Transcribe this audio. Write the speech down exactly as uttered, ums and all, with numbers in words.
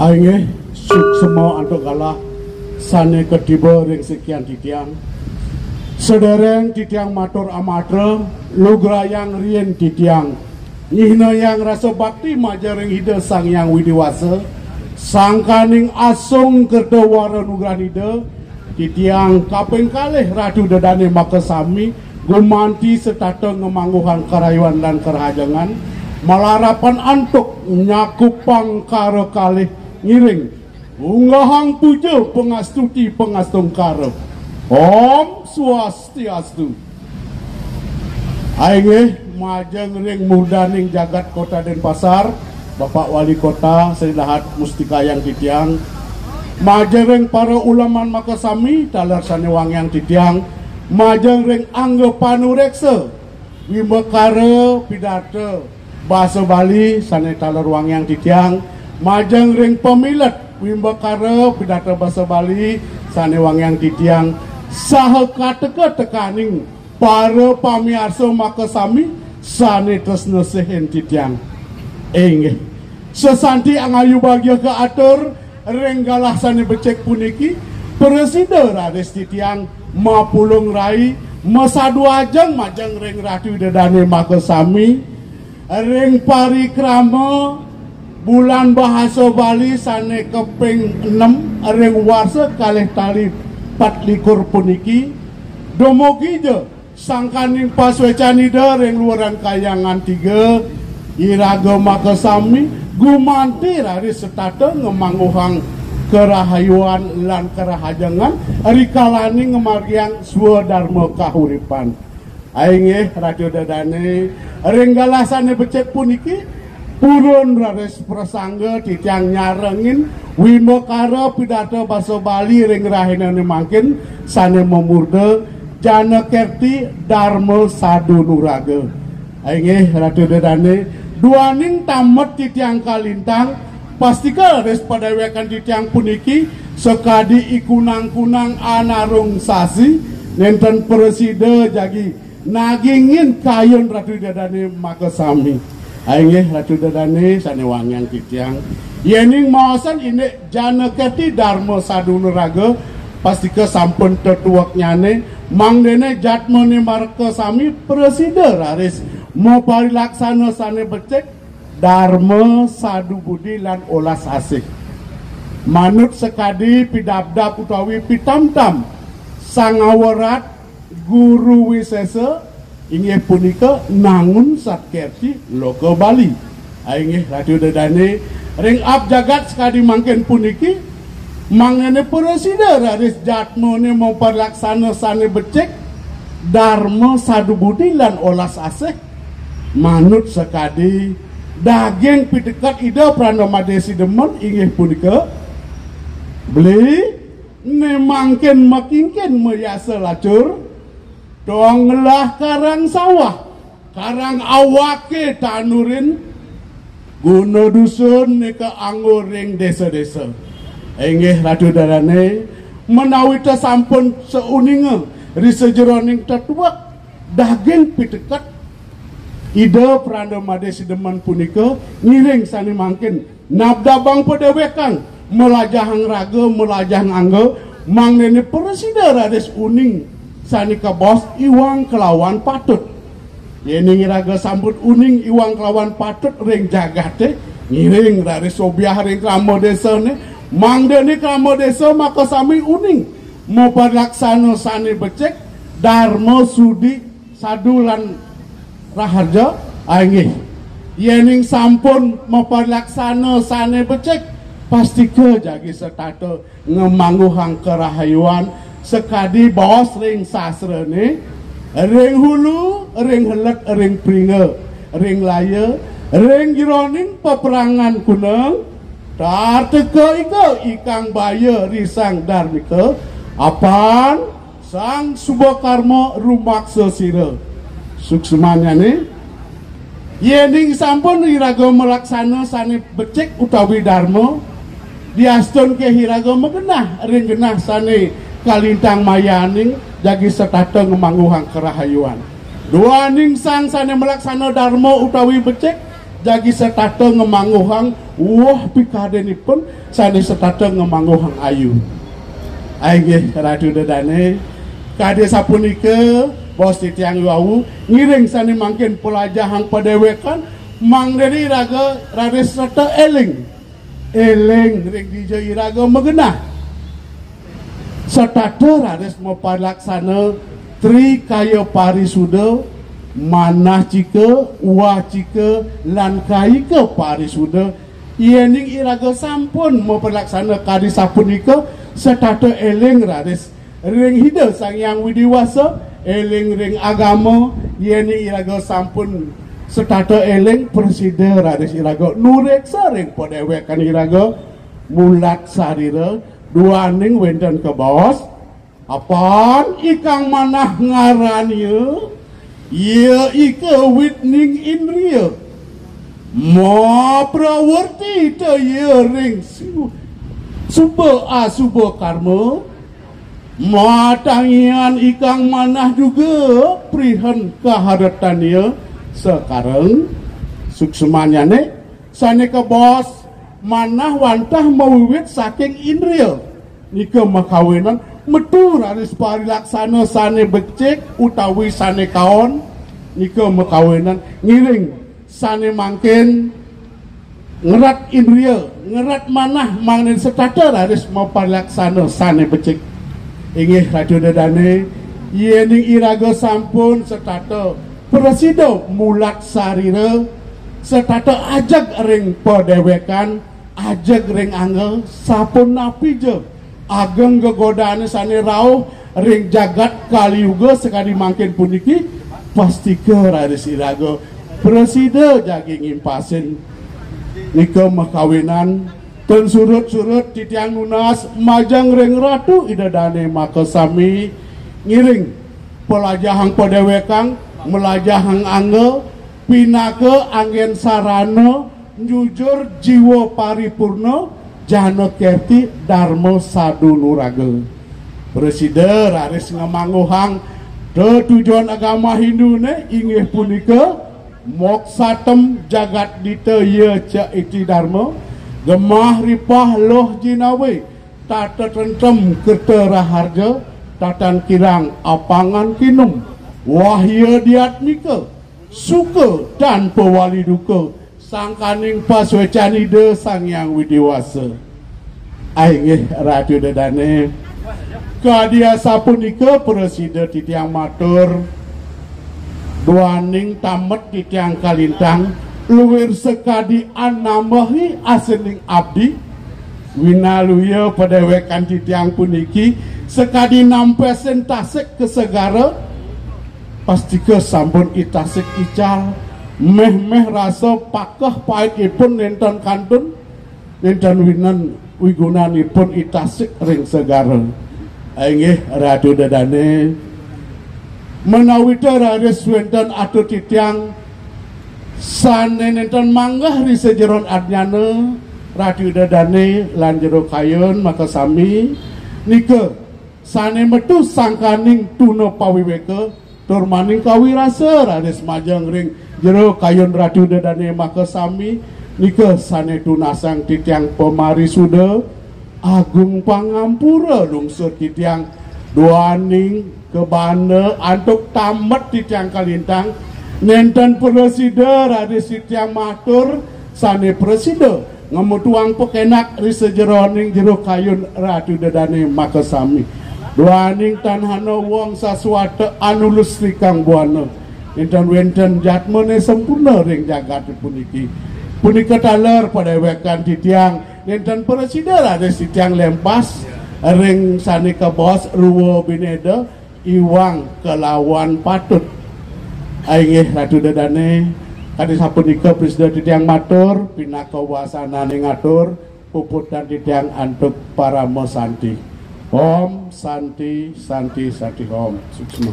Inggih, suksma antuk galah sane katiba ring sikian titiang. Sedereng titiang matur amatra, lugrayang riin titiang nyihnayang rasa bakti majeng ring Ida Sang Hyang Widi Wasa, sangkaning asung kerta wara nugrahan Ida, titiang kaping kalih Ratu Ida Dane makasami gumanti setata ngamangguhang karahayuan lan karahajengan, malarapan antuk nyakupang kara kalih ngiring unggahang puja pangastuti pangastungkara. Om Swastiastu. Inggih, majeng ring murdaning jagat Kota Denpasar, Bapak Wali Kota sane dahat mustikayang titiang, majeng ring para uleman makasami taler sane wangiang titiang, majeng ring angga panureksa wimbakara pidarta basa Bali sane taler wangiang titiang, majeng ring pamilet wimbakara pidarta basa Bali sane wangiang titiang, saha kateka-tekaning para pamiarsa makasami sane tresna sihin titiang. Inggih. Sesanti angayu bagia kaatur ring galah sane becik puniki, prasida raris titiang mapulung rai, masadu ajeng majeng ring Ratu Ida Dane makasami, ring parikrama Bulan Bahasa Bali sane kaping enem ring warsa kalih tali patlikur puniki, dumugi ja sangkaning pasuecan Ida ring luaran Kahyangan Tiga, iraga makasami gumanti raris setata ngamangguhang karahayuan lan karahajengan rikalaning ngamargiang swadarma kahuripan. Inggih, Ratu Ida Dane, ring galah sane becik puniki, purun raris prasangga titiang nyarengin wimbakara pidarta basa Bali ring rahinane mangkin sane mamurda Jana Kerti Darma Sadu Nuraga. Inggih, Ratu Ida Dane, duaning tamet titiang kalintang, pastika raris padewekan titiang puniki sakadi ikunang-kunang anarung sasi, nenten prasida jagi nagingin kayun Ratu Ida Dane makasami. Inggih, Ratu Ida Dane sane wangiang titiang. Yening maosan indik Jana Kerti Darma Sadu Nuraga, pastika sampun tetueknyane, mangdene jatmane makasami prasida raris maparilaksana sane becik, darma sadu budi lan olas asih. Manut sakadi pidabdab utawi pitamtam Sang Awarat Guru Wisesa, inggih punika nangun satkerti loka Bali. Inggih, Ratu Ida Dane, ring ab jagat sakadi mangkin puniki, mangdene prasida raris jatmane maparilaksana sane becik, darma sadu budi lan olas asih, manut sakadi daging piteket Ida Pranda Madya Sidemen, inggih punika, beli ne mangkin makingkin mayasa lacur, tong ngelah karang sawah, karang awake tanurin, guna dusun nika anggo ring desa-desa. Inggih, Ratu Ida Dane, menawi ta sampun sauninga ri sajeroning tetuek daging piteket Ida Pranda Madya Sidemen punika, ngiring sane mangkin nabdabang padewekan, malajahang raga, malajahang angga, mangdene prasida raris uning sane kabaos iwang kelawan patut. Yening iraga sampun uning iwang kelawan patut ring jagate, ngiring raris sobiah ring krama desane, mangdene krama desa makasami uning maparilaksana sane becik, darma sudi sadu lan raharja, inggih. Yening sampun maparilaksana sane becik, pastika jagi setata ngamangguhang karahayuan sakadi baos ring sastrane, ring hulu, ring helet, ring pringga, ring laya, ring jeroning peperangan kuneng, tateka ika ikang baya risang darmika, apan Sang Subakarma rumaksa sira. Suksmanyane, yening sampun iraga malaksana sane becik utawi darma, diastun ke iraga magenah ring genah sane kalintang mayaning jagi setata ngamangguhang karahayuan. Duaning sang sane malaksana darma utawi becik, Jagi setata ngemangguhang woh pikadénipun sané setata ngemangguhang ayu. Inggih Ratu Ida Dané, kadi sapunika bos titiang wau, ngiring sané mangkin pelajahang padéwékan, mangdané iraga raris setata éling. Éling ring dija iraga magenah. Setata raris mapalaksana trikaya parisuda, manah cika, wacika, lan kayika parisuda. Yéning iraga sampun mapalaksana kadi sapunika, setata éling raris ring Ida Sang Hyang Widi Wasa, éling ring agama. Yéning iraga sampun setata éling, prasida raris iraga nureksa ring padéwékan iraga, mulat sarira, duaning wénten kabaos, "Apan ikang manah ngarania, ia ika witning indria. Maprawerti ta ia ring su-, suba asuba karma. Matangian ikang manah juga prihen kaharetania sakareng." Suksmanyané, sané kabaos manah wantah mawiwit saking indria. Nika makawinan metu raris parilaksana sané becik utawi sané kaon. Nika makawinan ngiring sané mangkin ngeret indria, ngeret manah, mangdané setata raris maparilaksana sané becik. Inggih Ratu Ida Dané, yéning iraga sampun setata prasida mulat sarira, setata ajeg ring padéwékan, ajeg ring angga, sapunapija ageng gegodané sané rauh ring jagat Kali Yuga sakadi mangkin puniki, pastika raris iraga prasida jagi ngimpasin. Nika makawinan, ten surut-surut titiang nunas majeng ring Ratu Ida Dané makasami, ngiring pelajahang padéwékan, melajahang angga, pinaka anggén sarana njujur jiwa paripurna, jana kerti, darma sadu nuraga. Prasida raris ngamangguhang tetujon agama Hinduné, inggih punika moksatem jagat dita ya ca iti darma, gemah ripah loh jinawi, tata tentem kerta raharja, tatan kirang apangan kinum, wahya diatmika, suka tanpa wali duka, sangkaning pasuécan Ida Sang Hyang Widi Wasa. Inggih Ratu Ida Dané, kadi asapunika prasida titiang matur, duaning tamet titiang kalintang, luir sakadi anambahi asening abdi, winaluya padéwékan titiang puniki sakadi nampesin tasik ka segara, pastika sampun i tasik ical, méh-méh rasa pakeh paitipun nénten kantun, nénten winen wigunanipun i tasik ring segara. Inggih Ratu Ida Dané, menawita raris wénten atur titiang sané nénten manggeh ri sajeroning adnyana, Ratu Ida Dané lan jero kayun makasami, nika sané metu sangkaning tuna pawiwéka, tur maning kawirasa raris majeng ring jero kayun Ratu Ida Dané makasami, nika sané tunasang titiang pamarisuda, agung pangampura lungsur titiang duaning kabanda antuk tamet titiang kalintang, nénten prasida raris titiang matur sané prasida ngametuang pakénak ri sajeroning jero kayun Ratu Ida Dané makasami. Duaning tan hana wong saswata anulus tikang buana, nénten wénten jadmané sampurna ring jagat puniki. Punika taler padéwékan titiang, nénten prasida raris titiang lempas ring sané kabaos rua binéda, iwang kalawan patut. Inggih Ratu Ida Dané, kadi sapunika prasida titiang matur, pinaka wasananing atur, puputang titiang antuk parama santi. Om Santi, Santi, Santi Om. Suksma.